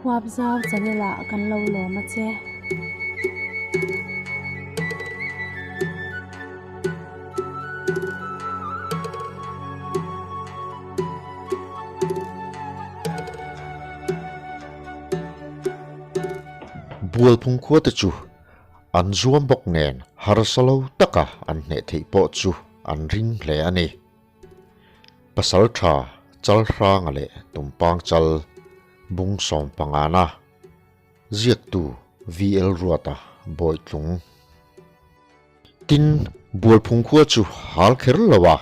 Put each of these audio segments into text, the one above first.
Huapzau channel ah kan lo lawm a che. Bualphung khua te chu an zuam bawk nen harsa lo taka an hneh theih pawh chu an ring hle a ni. Pasal tha chal hranga leh tumpang chal bung sawm pangana ziaktu VL Ruata Bawitlung. Tin, Bualphung khua chu hal kher lo a,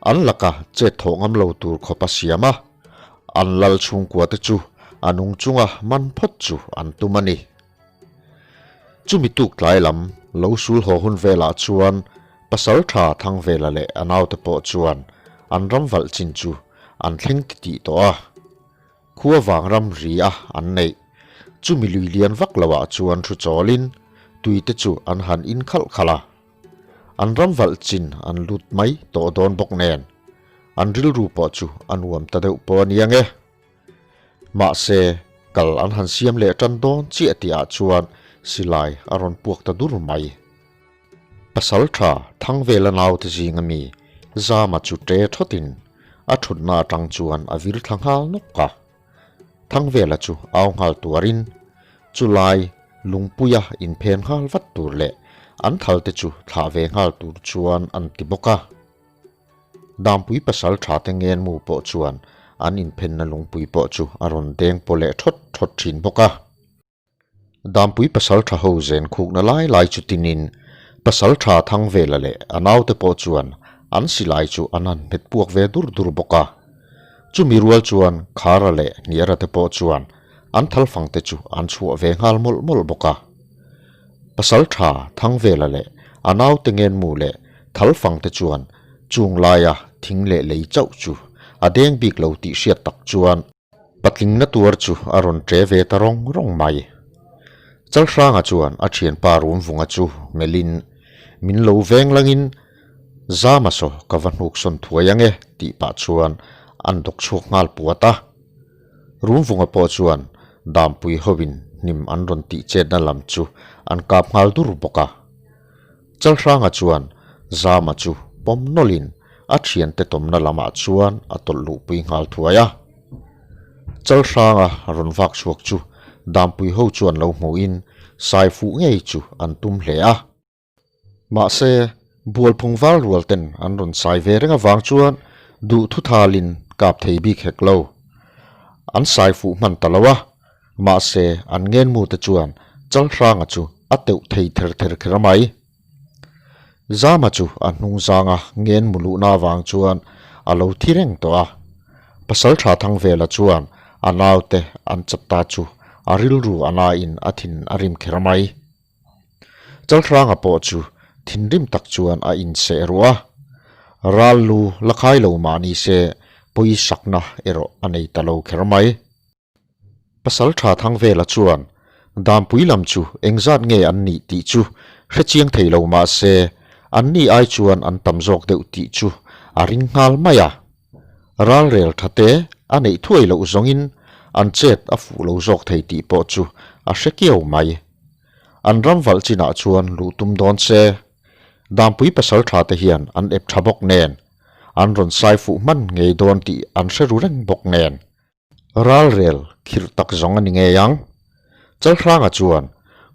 an laka chet thawh ngam lo tur khawp a siam a, an lal chhungkua te chu a nung chunga man phawt chu an tum a ni. Chumi tuk tlai lam lo sul haw hun velah chuan pasal tha Thangvela leh a naute pawh chuan an ram valh chin chu an thleng ti tih tawh a. Khua vang ram ri a an neih. Chumi lui lian vak loah chuan thu chawlin tui te chu an han in khalh khalh a. An ram valh chin an lut mai tawh dawn bawk nen an rilru pawh chu a nuam ta deuh pawh a nia nge. Mahse, kal an han siam leh tan dawn chiah tihah chuan silai a rawn puak ta dur mai. Pasal tha Thangvela naute zinga mi Zama chu ṭe thawtin a ṭhutna aṭang chuan a vir thla nghal nawk a. Thangvela chu au nghal tuarin chulai lungpuia inphen nghal vat tur leh an thalte chu thlah ve nghal tur chuan an ti bawk a. Dampui pasal tha te ngenmu pawh chuan an inphenna lungpui pawh chu a rawn deng paw leh thawt thawt thin bawk a. Dampui pasal tha ho zen khukna lai lai chu tinin pasal tha Thangvela leh a naute pawh chuan an silai chu an han hmet puak ve dur dur bawk a. Chumi rual chuan Khara leh Hniara te pawh chuan an thalfang te chu an chhuah ve nghal mawlh mawlh bawk a. Pasal tha Thangvela leh a naute ngenmu leh Thalfang te chuan chung laia thing leh lei chauh chu a deng bik lo tih hriat tak chuan patling na tuar chu a rawn ṭe ve ta rawng rawng mai. Chalhranga chuan a ṭhianpa Rumvunga chu melhin min lo veng langin Zama saw ka va hnuk sawn thuai ange tih pah chuan an dawk chhuak nghal puat a. Rumvunga pawh chuan Dampui hoin hnim an rawn tih chetna lam chu an kap nghal dur bawk a. Chalhranga chuan Zama chu pawm nawlhin a thiante tawmna lamah chuan a tawlh luhpui nghal thuai a. Chalhranga rawn vak chhuak chu Dampui ho chuan lo hmuhin sai fuh ngei chu an tum hle a. Mahse, Bualphung val rual ten an rawn sai ve reng avang chuan duh thuthalin kap thei bik hek lo. An sai fuh hman ta lo a, Mahse, an ngenmute chuan Chalhranga chu a teuh thei ther ther kher mai. Zama chu a hnung zanga ngenmu luhna avang chuan a lo thi reng tawh a. Pasaltha Thangvela chuan a naute an chap ta chu a rilru a nain a thin a rim kher mai. Chalhranga pawh chu thinrim tak chuan a inseh ruah a, ral lu la khai lo mah ni se pawisakna erawh a nei ta lo kher mai. Pasal tha Thangvela chuan Dampui lam chu engzat nge an nih tih chu hre chiang thei lo mah se an ni ai chuan an tam zawk deuh tih chu a ring nghal mai a. Ralrel tha te a neih thuai loh zawngin an chet a fuh lo zawk thei tih pawh chu a hre kiau mai. An ram valh chinah chuan luh tum dawn se Dampui pasal tha te hian an ep tha bawk nen an rawn sai fuh hman ngei dawn tih an hre ru reng bawk nen. Ralrel khirh tak zawng a ni ngei ang. Chalhranga chuan,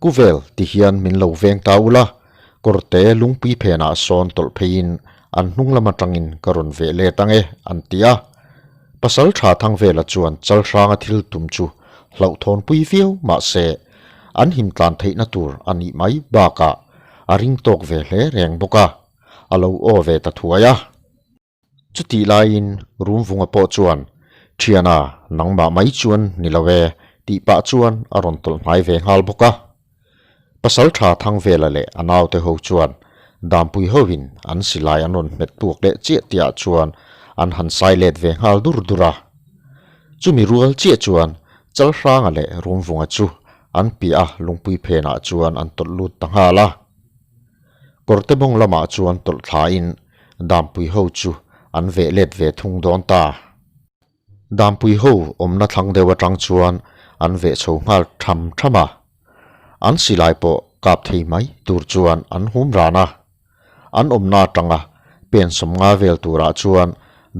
Kuvel ti hian min lo veng ta ula, kawrte lungpui phenah sawn tawlh pheiin an hnung lam atangin ka rawn veh let ang e, an ti a. Pasal tha Thangvela chuan Chalhranga thil tum chu hlauhthawnpui viau mahse, an him tlan theihna tur a nih mai bakah a ring tawk ve hle reng bawk a, a lo aw ve ta thuai a. Chutih laiin Rumvunga pawh chuan, Thiana, nangmah mai chuan ni lo e, tih pah chuan a rawn tawlh hnai ve nghal bawk a. Pasal tha Thangvela leh a naute ho chuan Dampui hoin an silai an rawn hmet puak leh chiah tihah chuan an han sai let ve nghal dur dur a. Chumi rual chiah chuan Chalhranga leh Rumvunga chu an piah a lungpui phenah chuan an tawlh lut ta nghal a. Kawrte bawng lamah chuan tawlh thlain Dampui ho chu an veh let ve thung dawn ta. Dampui ho awmna thlang deuh atang chuan an veh chho nghal tham tham a. An silai pawh kap thei mai tur chuan an hum ran a. An awmna atanga pen sawmnga vel turah chuan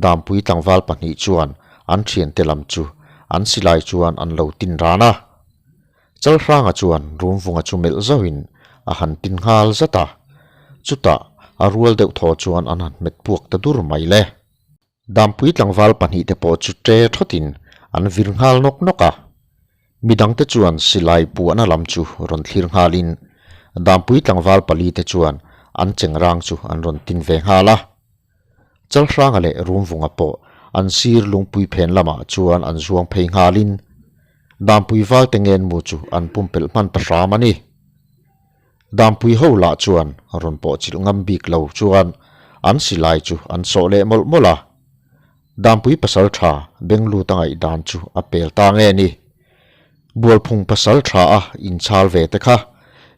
Dampui tlangval pahnih chuan an thiante lam chu an silai chuan an lo tin ran a. Chalhranga chuan Rumvunga chu melh zauhin a han tin nghal zat a, chutah a rual deuh thaw chuan an han hmet puak ta dur mai le. Dampui tlangval pahnihte pawh chu ṭe thawtin an vir nghal nawk nawk a. Midangte chuan silai puahna lam chu rawn thlir nghalin Dampui tlangval palite chuan an chengrang chu an rawn tin ve nghal a. Chalhranga leh Rumvunga pawh an sir lungpui phen lamah chuan an zuang phei nghalin Dampui valte ngenmu chu an pumpelh hman ta hram a ni. Dampui ho lah chuan rawn pawh chilh ngam bik lo chuan an silai chu an sawh leh mawlh mawlh a. Dampui pasal tha Benglut a ngaih dan chu a pel ta nge ni. Bualphung pasal tha a inchhal ve te kha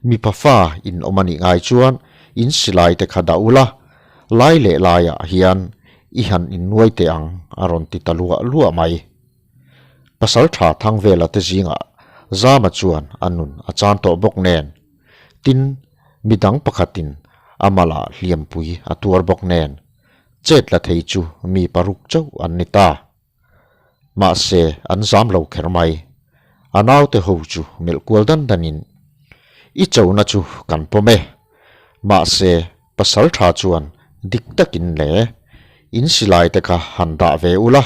mipa fa in awm a nih ngai chuan in silai te kha dah ula, lai leh laiah hian i han innuai teh ang a rawn ti ta luah luah mai. Pasal tha Thangvela te zingah Zama chuan a nun a chan tawh bawk nen, tin midang pakhatin a malah hliampui a tuar bawk nen, chet la thei chu mi paruk chauh an ni ta. Mahse an zam lo kher mai. A naute ho chu melh kual dan danin, I chona chu kan pawm e. Mahse pasal tha chuan dik takin le, in silai te kha han dah ve ula,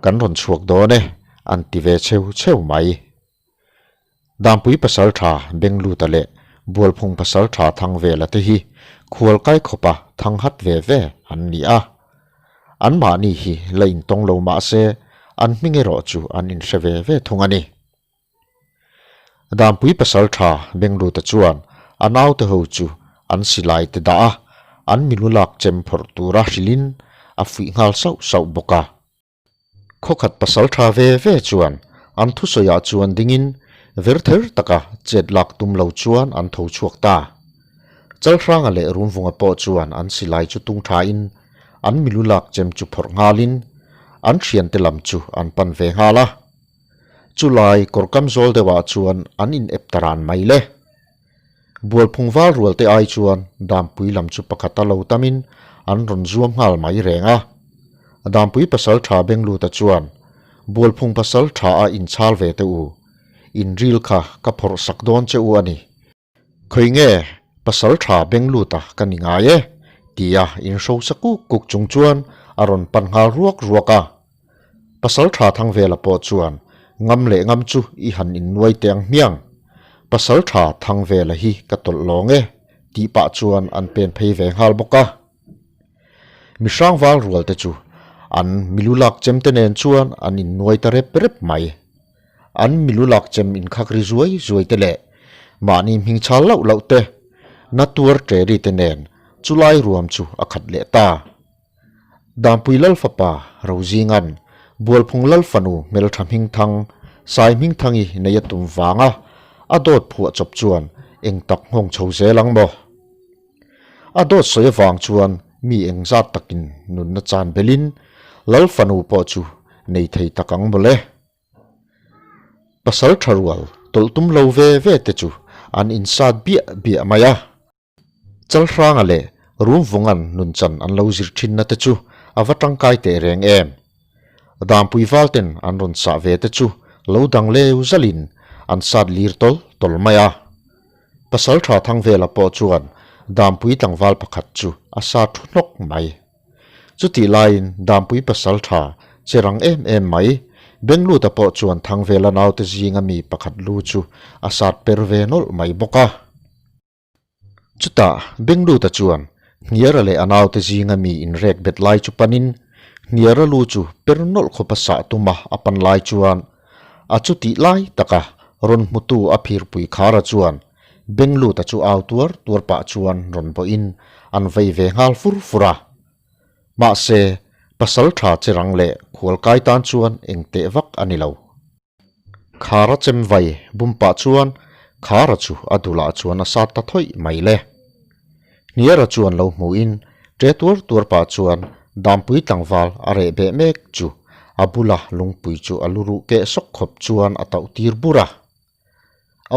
kan rawn chhuak dawn e, an ti ve cheu cheu mai. Dampui pasal tha Bengluta leh Bualphung pasal tha Thangvela te hi khual kai khawpa thang hat ve ve an ni a. Anmahni hi la intawng lo mah se an hming erawh chu an inhre ve ve thung a ni. Dampui pasal tha Bengluta chuan a naute ho chu an silai te dah a, an milu lak chem phawrh tura hrilhin a fuih nghal sauh sauh bawk a. Khawkhat pasal tha ve ve chuan an thusawiah chuan dingin ver ther taka chet lak tum lo chuan an tho chhuak ta. Chalhranga leh Rumvunga pawh chuan an silai chu tung thain an milu lak chem chu phawrh nghalin an thiante lam chu an pan ve nghal a. Chulai kawrkam zawl deuhah chuan an in ep ta ran mai le. Bualphung val rual te ai chuan Dampui lam chu pakhata lo tamin an rawn zuam nghal mai reng a. Dampui pasal tha Bengluta chuan, Bualphung pasal tha a inchhal ve teh u, in ril kha ka phawrh sak dawn che u a ni. Khawi nge pasal tha Bengluta ka ni ngai e? tia inhrosa kuk kuk chung chuan a rawn pan nghal ruak ruak a. Pasal tha Thangvela pawh chuan ngam leh ngam chu i han innuai teh ang hmiang. Pasal tha Thangvela hi ka tawlh lawng e, tih pah chuan an pen phei ve nghal bawk a. Mihrang val rual te chu an milu lak chem te nen chuan an innuai ta rep rep mai. An milu lak chem inkhak ri zuai zuai te leh mahni hming chhal loh loh te, na tuar ṭe ri te nen chulai ruam chu a khat leh ta. Dampui Lal fapa Rozinga'n Bualphung Lal fanu hmeltha Hmingthang, Sai Hmingthangi nei a tum vanga a dawt phuah chawp chuan eng tak nghawng chho zel ang maw? A dawt sawi avang chuan mi eng zat takin nunna chan belin Lal fanu pawh chu nei thei tak ang mawle. Pasal tha rual tawlh tum lo ve ve te chu an insat biah biah mai a. Chalhranga leh Rumvunga'n nunchan an lo zir thinna te chu a va tangkai teh reng em? Dampui valten an rawn sah ve te chu lo dang leu zalin an sat lir tawl tawl mai a. Pasaltha Thangvela pawh chuan Dampui tlangval pakhat chu a sa thu hnawk mai. Chutih laiin Dampui pasaltha che rang em em mai, Bengluta pawh chuan Thangvela naute zinga mi pakhat lu chu a sat per ve nawlh mai bawk a. Chutah Bengluta chuan Hniara leh a naute zinga mi inrek bet lai chu panin Hniara lu chu per nawlh khawpa sah tuma a pan lai chuan a chutih lai taka rawn hmutu a phirpui Khara chuan Bengluta chu au tuar tuar pah chuan rawn bawhin an vei ve nghal fur fur a. Mahse, pasal tha che rang leh khualkai tan chuan eng teh vak a ni lo. Khara chem vai bum pah chuan Khara chu a dulah chuan a sat ta thawih mai le. Hniara chuan lo hmuhin ṭe tuar tuar pah chuan Dampui tlangval a reh beh mek chu A bula lungpui chu a lu ruh keh sawk khawp chuan a tauh tir bur a.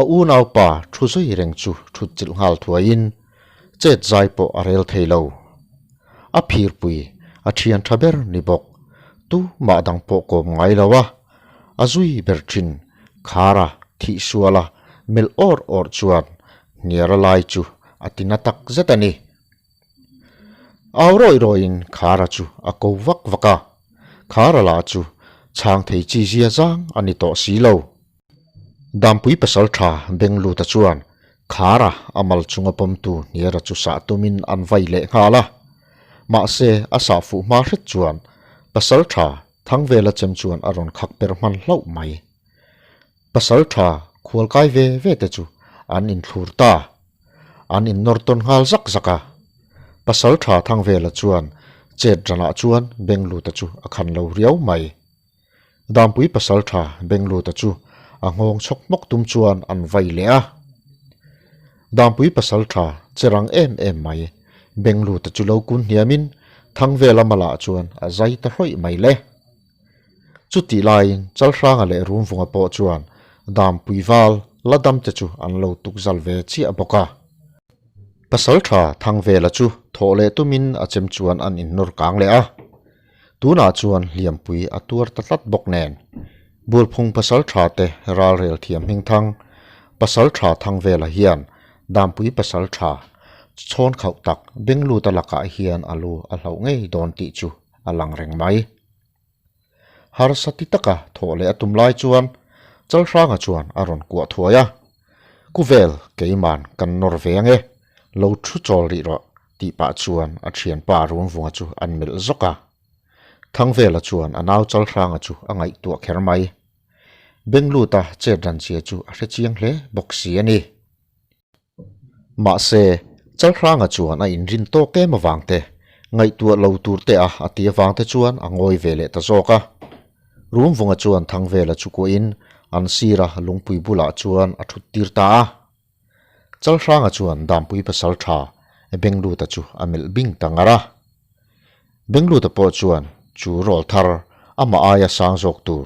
A unaupa thu zui reng chu thut chilh nghal thuaiin chet zai pawh a rel thei lo. A phirpui a thian tha ber ni bawk, tu mah dang pawh kawm ngai lo a, a zui ber thin Khara thih suala melh awr awr chuan hniara lai chu a ti na tak zet a ni. Au rawih rawihin Khara chu a ko vak vak a, Khara lah chu chhang thei chi zia zang a ni tawh si lo. Dampui pasal tha Bengluta chuan Khara a mal chunga pawmtu Hniara chu sah tumin an vai leh nghal a. Mahse a sah fuh hma hret chuan pasal tha Thangvela chem chuan a rawn khak per hman hlauh mai. Pasal tha khualkai ve ve te chu an inthlur ta. An innawr tawn nghal zak zak a. Pasal tha Thangvela chuan chet ranah chuan Bengluta chu a khan lo riau mai. Dampui pasal tha Bengluta chu a nghawng chhawk hmawk tum chuan an vai leh a. Dampui pasal tha che rang em em mai Bengluta chu lo kun hniamin Thangvela malah chuan a zai ta hrawih mai le. Chutih laiin Chalhranga leh Rumvunga pawh chuan Dampui val la damte chu an lo tukzal ve chiah bawk a. Pasal tha Thangvela chu thawh leh tumin a chem chuan an innawr kang leh a. Tunah chuan hliampui a tuar ta tlat bawk nen. Bulphung pasal tha te ralrel thiam hmingthang, pasal tha Thangvela hian Dampui pasal tha chhawn khauh tak Bengluta lakah hian a lu a hlauh ngei dawn tih chu a lang reng mai. Harsa ti taka thawh leh a tum lai chuan Chalhranga chuan a rawn kuah thuai a, Kuvel keiman kan nawr ve ange, lo thu chawl rih rawh tih pah chuan a thianpa Rumvunga chu an melh zawk a. Thangvela chuan a nau Chalhranga chu a ngaihtuah kher mai. Bengluta chet ran chia chu a hrechiang hle bawk si a ni. Mahse, Chalhranga chuan a inrin tawk em avang te, ngaihtuah lo tur te a a ti avang te chuan a ngawi ve leh ta zawk a. Rumvunga chuan Thangvela chu kuahin an sira lungpui bulah chuan a thut tir ta a. Chalhranga chuan Dampui pasal tha Bengluta chu a melh bing ta ngar a. Bengluta pawh chuan chu rawl thar amah aia sang zawk tur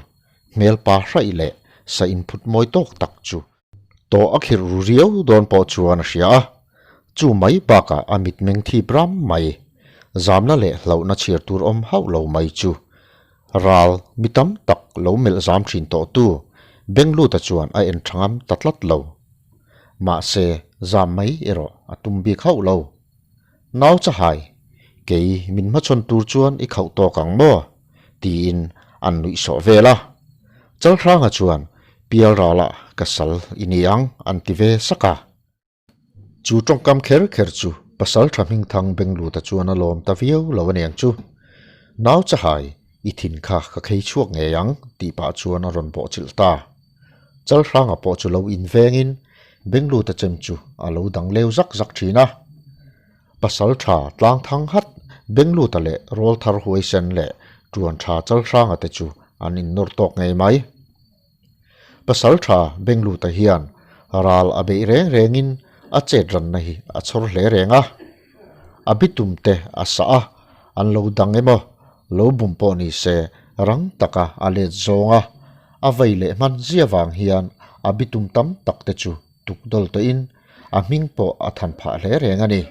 hmelpa hraih leh sa inphut mawi tawk tak chu Tawh a khirh ru riau dawn pawh chuan a hria a, chu mai bakah a mitmeng thip ram mai, zamna leh hlauhna chhiar tur awm hauh lo mai chu ral mi tam tak lo melh zam thin tawhtu Bengluta chuan a en tha ngam ta tlat lo. Mahse, zam mai erawh a tum bik hauh lo. Nau chahai, kei min hmachhawn tur chuan i khauh tawk ang maw? tiin an nuih sawh vel a. Chalhranga chuan Pialralah ka sal i ni ang an ti ve sak a. Chu tawngkam kher kher chu pasal tha hmingthang Bengluta chuan a lawm ta viau lo aniang chu. Nau chahai, i thin kha ka khei chhuak ngei ang tih pah chuan a rawn bawhchilh ta. Chalhranga pawh chu lo invengin Bengluta chem chu a lo dang leu zak zak thin a. Pasal tha tlang thang hat Bengluta leh rawl thar huaisen leh tuan tha Chalhranga te chu an innawr tawk ngei mai. Pasal tha Bengluta hian ral a beih reng rengin a chet ranna hi a chhawr hle reng a. A bitum te a sah a, an lo dang emaw lo bum pawh ni se rang taka a let zawng a, a vei leh hman zia vang hian a bitum tam tak te chu tuk dawl tawhin a hming pawh a than phah hle reng a ni.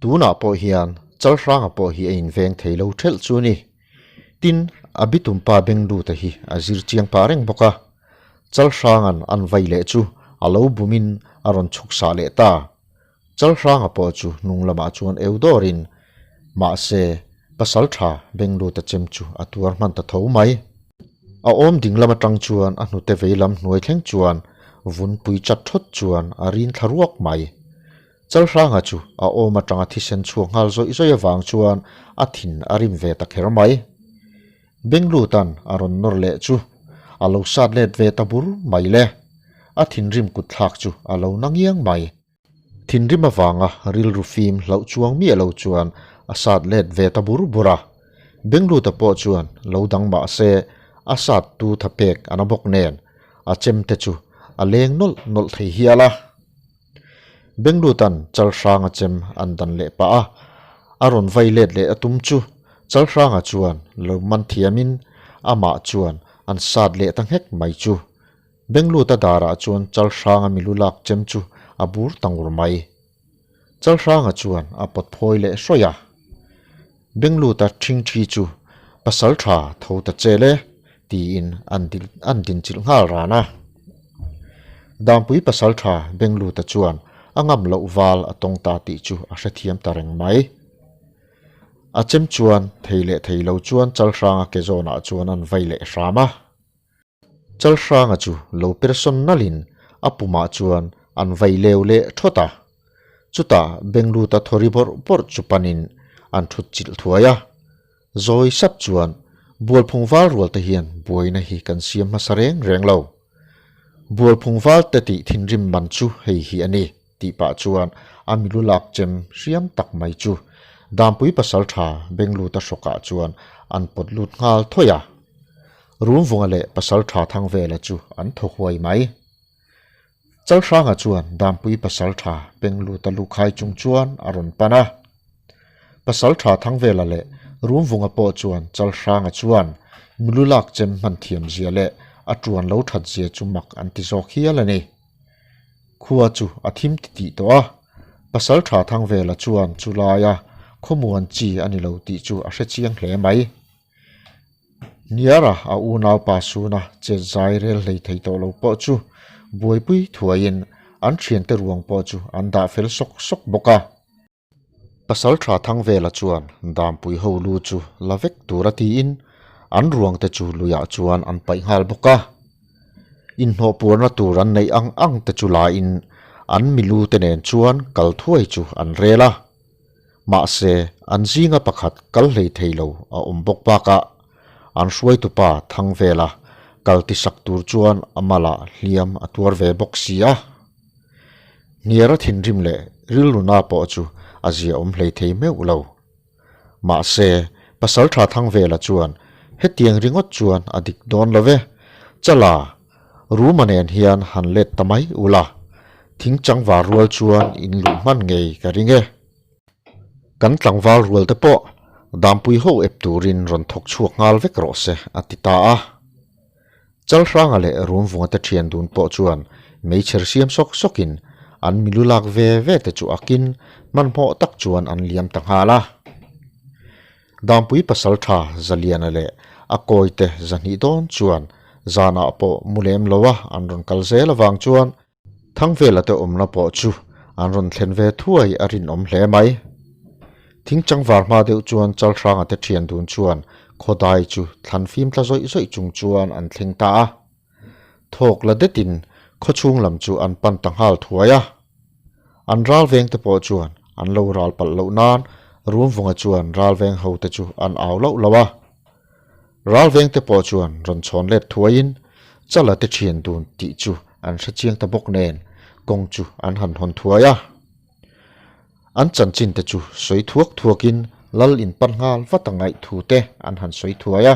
Tunah pawh hian Chalhranga pawh hi a inveng thei lo thelh chu a ni. Tin, a bitumpa Bengluta hi a zir chiang pah reng bawk a. Chalhranga'n an vai leh chu a lo bumin a rawn chhuk sah leh ta. Chalhranga pawh chu hnung lamah chuan eu dawrin, mahse, pasal tha Bengluta chem chu a tuar hman ta tho mai. A awm ding lam atang chuan a hnute vei lam hnuai thleng chuan vunpui chat thawt chuan a rin thla ruak mai. Chalhranga chu a awm atanga thisen chhuak nghal zawih zawih avang chuan a thin a rim ve ta kher mai. Benglutan a rawn nawr leh chu a lo sat let ve ta bur mai le. A thinrim kut thlak chu a lo na ngiang mai. Thinrim avanga rilru fim hlauh chuang miah lo chuan a sat let ve ta bur bur a. Bengluta pawh chuan lo dang mah se a sat tu tha pek a na bawk nen a chem te chu a leng nawlh nawlh thei hial a. Benglutan Chalhranga chem an dan leh pah a, a rawn vai let leh a tum chu. Chalhranga chuan lo man thiamin amah chuan an sat leh ta nghek mai chu. Bengluta darah chuan Chalhranga milu lak chem chu a bur ta ngur mai. Chalhranga chuan a pawt phawi leh hrawih a. Bengluta ṭhingṭhi chu pasal ṭha tho ta chel e tiin an an dinchilh nghal ran a. Dampui pasal ṭha Bengluta chuan a ngam loh val a tawng ta tih chu a hrethiam ta reng mai. A chem chuan thei leh thei lo chuan Chalhranga ke zawnah chuan an vai leh hram a. Chalhranga chu lo persawn nalhin a pumah chuan an vai leu leh thawt a. Chutah Bengluta thaw ri bawrh bawrh chu panin an thut chilh thuai a. Zawi sap chuan Bualphung val rual te hian buaina hi kan siam hmasa reng reng lo. Bualphung val te tih thinrim man chu hei hi a ni tih pah chuan a milu lak chem hriam tak mai chu Dampui pasaltha Bengluta hrawkah chuan an pawt lut nghal thawih a. Rumvunga leh Pasaltha Thangvela chu an thaw huai mai. Chalhranga chuan Dampui Pasaltha Pengluta lukhai chung chuan a rawn pan a. Pasaltha Thangvela leh Rumvunga pawh chuan Chalhranga chuan milu lak chem hman thiam zia leh a tuan lo that zia chu mak an ti zawk hial a ni. Khua chu a thim ti tih tawh a, Pasaltha Thangvela chuan chulaia khawmuan chi a ni lo tih chu a hre chiang hle mai. Hniara a unaupa Suna chet zai rel hlei thei tawh lo pawh chu buaipui thuaiin an thiante ruang pawh chu an dah fel sawk sawk bawk a. Pasaltha Thangvela chuan Dampui ho lu chu la vek tura tiin an ruangte chu luiah chuan an paih nghal bawk a. Inhnawhpuarna tur an neih ang ang te chu lain an milu te nen chuan kal thuai chu an rel a. Mahse, an zinga pakhat kal hlei thei lo a awm bawk bakah an hruaitupa Thangvela kal tisak tur chuan a malah hliam a tuar ve bawk si a. Hniara thinrim leh rilruna pawh chu a ziaawm hlei thei meuh lo. Mahse, Pasaltha Thangvela chuan hetiang ringawt chuan a dik dawn lo ve, Chala, Ruma nen hian han let ta mai ula, thing changvar rual chuan in luh hman ngei ka ring e. Kan tlangval rual te pawh Dampui ho ep turin rawn thawk chhuak nghal vek rawh se a ti ta a. Chalhranga leh Rumvunga te thian dun pawh chuan meichher siam sawk sawkin an milu lak ve ve te chu akin hmanhmawh tak chuan an liam ta nghal a. Dampui pasaltha Zaliana leh a kawite zahnih dawn chuan zanah pawh mu lem lo a an rawn kal zel avang chuan Thangvela te awmna pawh chu an rawn thlen ve thuai a rinawm hle mai. Thingchangvar hma deuh chuan Chalhranga te thian dun chuan khawdai chu thlan fim tla zawih zawih chung chuan an thleng ta a. Thawk la detin khawchhung lam chu an pan ta nghal thuai a. An ral veng te pawh chuan an lo ral palh loh nan Rumvunga chuan ral veng ho te chu an au loh lo a. Ral veng te pawh chuan rawn chhawn let thuaiin Chala te thian dun tih chu an hre chiang ta bawk nen kawng chu an han hawn thuai a. An chanchin te chu sawi thuak thuakin lal in pan nghal vat a ngaih thu te an han sawi thuai a.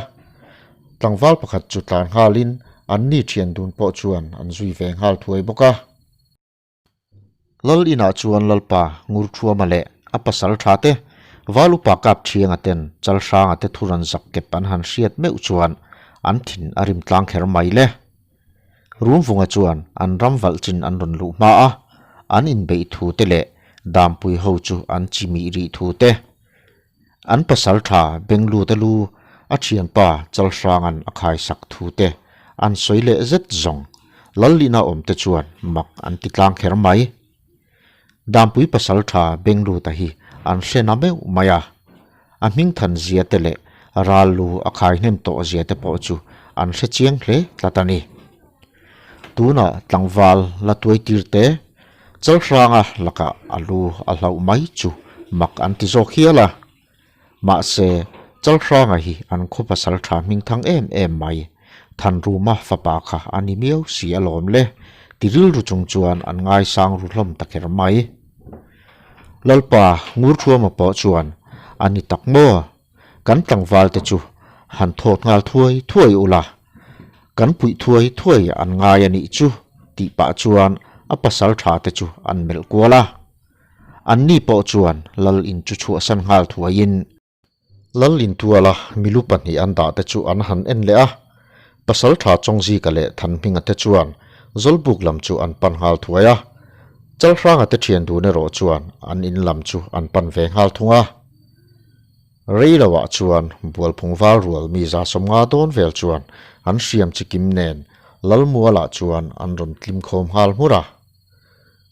Tlangval pakhat chu tlan nghalin an ni thian dun pawh chuan an zui ve nghal thuai bawk a. Lal inah chuan Lalpa Ngurthuama leh a pasal tha te, Val upa kap thianga ten Chalhranga te thu rawn zak kep an han hriat meuh chuan an thin a rim tlang kher mai le. Rumvunga chuan an ram valh chin an rawn luh hma a, an inbeih thu te leh Dampui ho chu an chi mih rih thu te, an pasal tha Bengluta lu a thianpa Chalhranga'n a khaisak thu te an sawi leh zet zawng Lalina awm te chuan mak an ti tlang kher mai. Dampui pasal tha Bengluta hi an hre na meuh mai a, a hming than zia te leh ral lu a khai hnem tawh zia te pawh chu an hre chiang hle tlat a ni. Tunah tlangval la tuai tir te Chalhranga lakah a lu a hlauh mai chu mak an ti zawk hial a. Mahse, Chalhranga hi an khaw pasal tha hming thang em em mai, Thanruma fapa kha a ni miau si alawm le, ti rilru chung chuan an ngaisang ru hlawm ta kher mai. Lalpa Ngurthuama pawh chuan a ni tak maw? Kan tlangval te chu han thawt nghal thuai thuai ula, kan puih thuai thuai an ngai a nih chu tih pah chuan a pasal tha te chu an melh kual a. An ni pawh chuan lal in chu chhuahsan nghal thuaiin. Lal intuala milu pahnih an dah te chu an han en leh a, Pasaltha Chawngzika leh Thanhminga te chuan Zawlbuk lam chu an pan nghal thuai a, Chalhranga te thian dun erawh chuan an in lam chu an pan ve nghal thung a. Rei loah chuan Bualphung val rual mi 150 dawn vel chuan an hriam chi kim nen Lalmualah chuan an rawn tlim khawm nghal hmur a.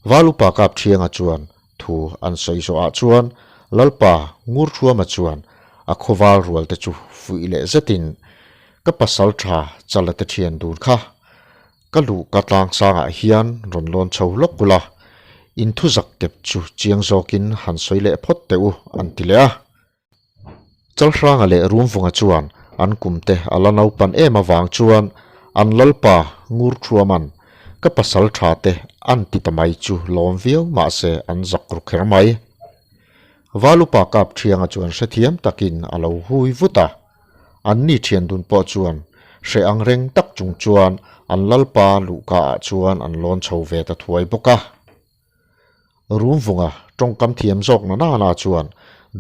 Val upa Kapthianga chuan thu an sawi zawhah chuan Lalpa Ngurthuama chuan a khawval rual te chu fuih leh zetin, Ka pasal tha Chala te thian dun kha, ka luh ka tlang sangah hian rawn lawn chho lawk ula, in thu zak kep chu chiang zawkin han sawi leh phawt teh u, an ti leh a. Chalhranga leh Rumvunga chuan an kumte a la naupan em avang chuan an Lalpa Ngurthuaman ka pasal tha te an ti ta mai chu lawm viau mahse an zak ru kher mai. Valupa Kapthianga chuan hrethiam takin a lo hui vut a, an ni thian dun pawh chuan hre ang reng tak chung chuan an Lalpa luhka ah chuan an lawn chho ve ta thuai bawk a. Rumvunga tawngkam thiam zawk na nana chuan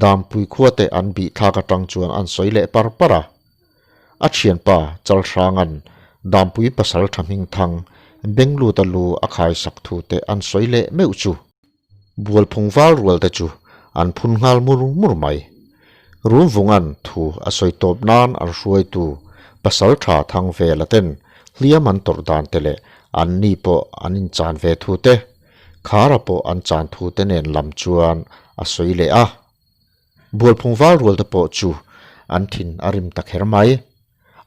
Dampui khuate an bih thlak atang chuan an sawi leh par par a. A thianpa Chalhranga'n Dampui pasal tha hming thang Bengluta lu a khaisak thu te an sawi leh meuh chu. Bualphung val rual te chu an phun nghal mur mur mai. Rumvunga'n thu a sawi tawp nan an hruaitu pasal tha thang vela ten hliam an tawrh dan te leh an ni pawh an inchan ve thu te, Khara pawh an chan thu te nen lam chuan a sawi leh a. Bualphung val rual te pawh chu an thin a rim ta kher mai.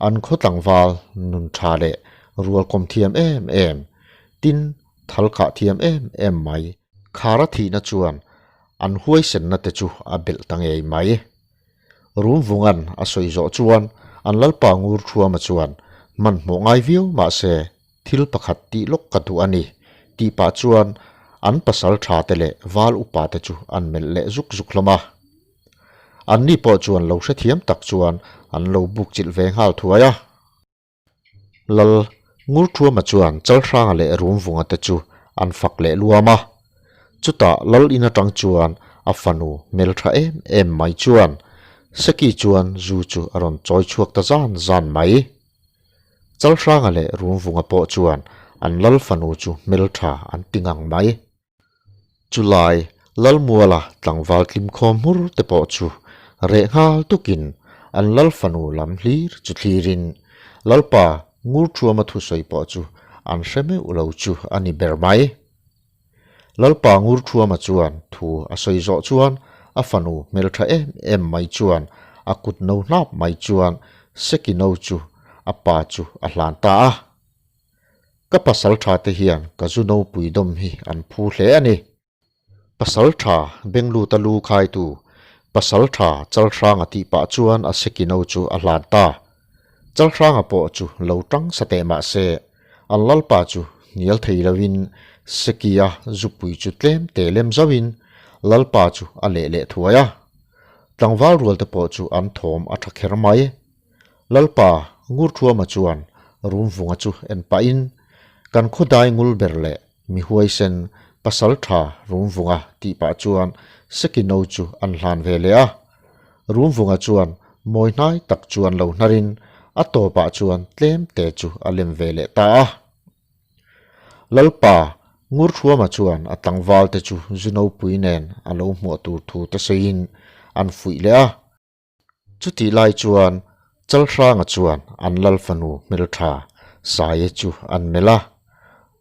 An khaw tlangval nun tha leh rual kawm thiam em em, tin thal khah thiam em em mai. Khara thihna chuan an huaisenna te chu a belh ta ngei mai. Rumvunga'n a sawi zawh chuan an Lalpa Ngur Thuama chuan hmanhmawh ngai viau mahse thil pakhat tih lawk ka duh a ni tih pah chuan an pasal tha te leh val upa te chu an melh leh zuk zuk hlawm a. Anni pawh chuan lo hrethiam tak chuan an lo buk chilh ve nghal thuai a. Lal Ngurthuama chuan Chalhranga leh Rumvunga te chu an fak leh luam a. Chutah Lal in atang chuan a fanu hmeltha em em mai chuan Seki chuan zu chu a rawn chawi chhuak ta zan zan mai. Chalhranga leh Rumvunga pawh chuan an Lal fanu chu hmeltha an ti ngang mai. Chulai Lalmuala tlangval tlimkhawm hmur te pawh chu reh nghal tukin an Lal fanu lam hlir chu thlirin Lalpa Ngurthuama thusawi pawh chu an hre meuh lo chu a ni ber mai. Lalpa Ngurthuama chuan thu a sawi zawh chuan a fanu hmeltha em em mai chuan a kut no hnap mai chuan Seki no chu a pa chu a hlan ta a. Ka pasal tha te hian ka zu nopui dawm hi an phu hle a ni. Pasal tha Bengluta lu khaitu Pasal tha Chalhranga tih pah chuan a seki no chu a hlan ta. Chalhranga pawh chu lo tang sa teh mah se, an lalpa chu hnial thei loin Sekia zupui chu tlem te lem zauhin lalpa chu a leh leh thuai a. Tlangval rual te pawh chu an thawm a tha kher mai. Lalpa Ngurthuama chuan Rumvunga chu en pahin, Kan khawdai ngul ber leh mi huaisen pasal tha Rumvunga tih pah chuan Seki no chu an hlan ve leh a. Rumvunga chuan mawi hnai tak chuan lo hnarin a tawpah chuan tlem te chu a lem ve leh ta a. Lalpa Ngurthuama chuan a tlangval te chu zu nopui nen a lo hmuah tur thu te sawiin an fuih leh a. Chutih lai chuan Chalhranga chuan an Lal fanu hmeltha Saia chu an melh a.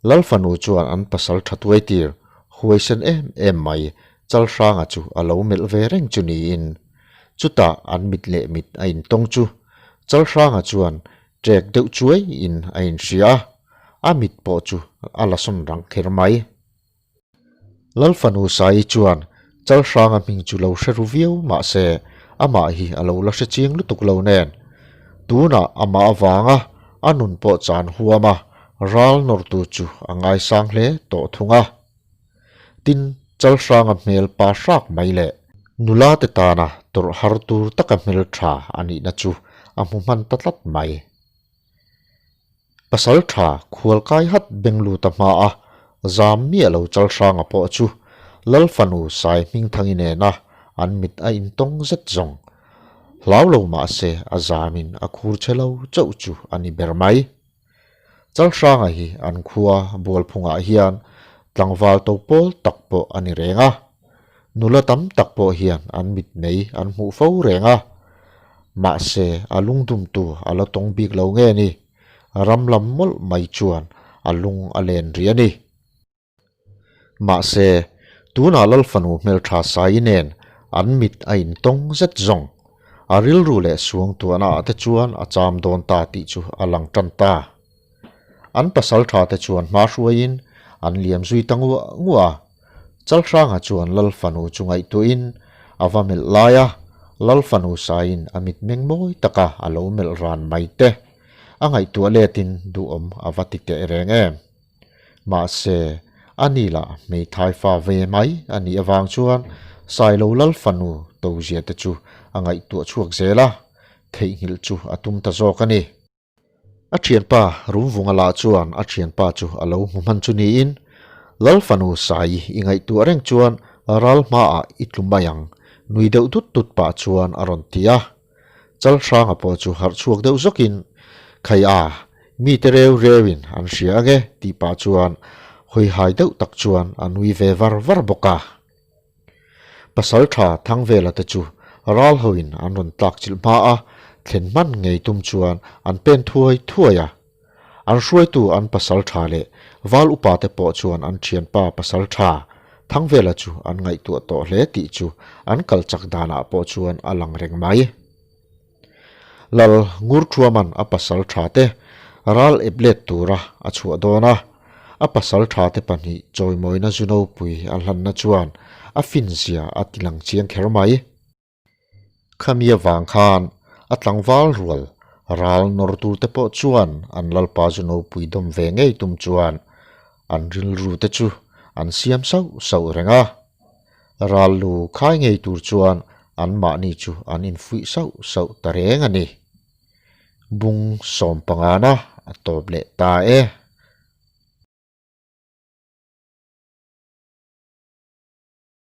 Lal fanu chuan an pasal tha tuai tir huaisen em em mai Chalhranga chu a lo melh ve reng chu niin chutah an mit leh mit a intawng chu Chalhranga chuan ṭek deuh chuai in a inhria a, a mit pawh chu a la sawn rang kher mai. Lal fanu Saii chuan Chalhranga hming chu lo hre ru viau mahse amah hi a lo la hre chiang lutuk lo nen. Tunah amah avanga a nun pawh chan huam a, ral nawrtu chu a ngaisang hle tawh thung a. Tin, Chalhranga hmel pa hrak mai leh nula te tana tawrh har tur taka hmel tha a nihna chu a hmu hman ta tlat mai. Pasal tha khual kai hat Bengluta hma a zam miah lo Chalhranga pawh chu Lal fanu Sai Hmingthangi nena an mit a intawng zet zawng. Hlau lo mah se a zamin a khur che lo chauh chu a ni ber mai. Chalhranga hi an khua Bualphungah hian tlangval to pawl tak pawh a ni reng a. Nula tam tak pawh hian an mitmei an hmuh fo reng a. Mahse a lungdumtu a la tawng bik lo nge ni? Ram lam mawlh mai chuan a lung a len rih a ni. Mahse, tunah Lalfanu hmeltha Saii nen an mit a intawng zet zawng. A rilru leh suangtuahna ah te chuan a cham dawn ta tih chu a lang tan ta. An pasaltha te chuan hma hruaiin an liam zui ta nguah nguah a. Chalhranga chuan Lalfanu chu ngaihtuahin a va melh lai a, Lalfanu Saiin a mitmeng mawi taka a lo melh ran mai te a ngaihtuah letin duhawm a va ti teh reng em. Mahse, a ni lah hmeithai fa ve mai a nih avang chuan Sailo Lal fanu Tozia te chu a ngaihtuah chhuak zel a, theihnghilh chu a tum ta zawk a ni. A thianpa Rumvunga lah chuan a thianpa chu a lo hmu hman chu niin, Lal fanu Sai i ngaihtuah reng chuan ral hmaah i tlu mai ang, nui deuh dut dut pah chuan a rawn ti a. Chalhranga pawh chu harh chhuak deuh zawkin, Khai a, mite reu reuin an hria ange tih pah chuan hawihai deuh tak chuan a nui ve var var bawk a. Pasaltha Thangvela te chu ral hoin an rawn tlak chilh hma a, thlen hman ngei tum chuan an pen thuai thuai a. An hruaitu an pasaltha leh val upa te pawh chuan an thianpa pasaltha Thangvela chu an ngaihtuah tawh hle tih chu an kal chak danah pawh chuan a lang reng mai. Lal Ngurthuaman a pasaltha te ral ep let tura a chhuah dawn a, a pasaltha te pahnih chawimawina zunopui a hlanna chuan a finzia a tilang chiang kher mai. Khami avang khan a tlangval rual ral nawr tur te pawh chuan an lalpa zu nopui dawm ve ngei tum chuan an rilru te chu an siam sauh sauh reng a. Ral lu khai ngei tur chuan an mahni chu an infuih sauh sauh ta reng a ni. Bung sawm pangana a tawp leh ta e.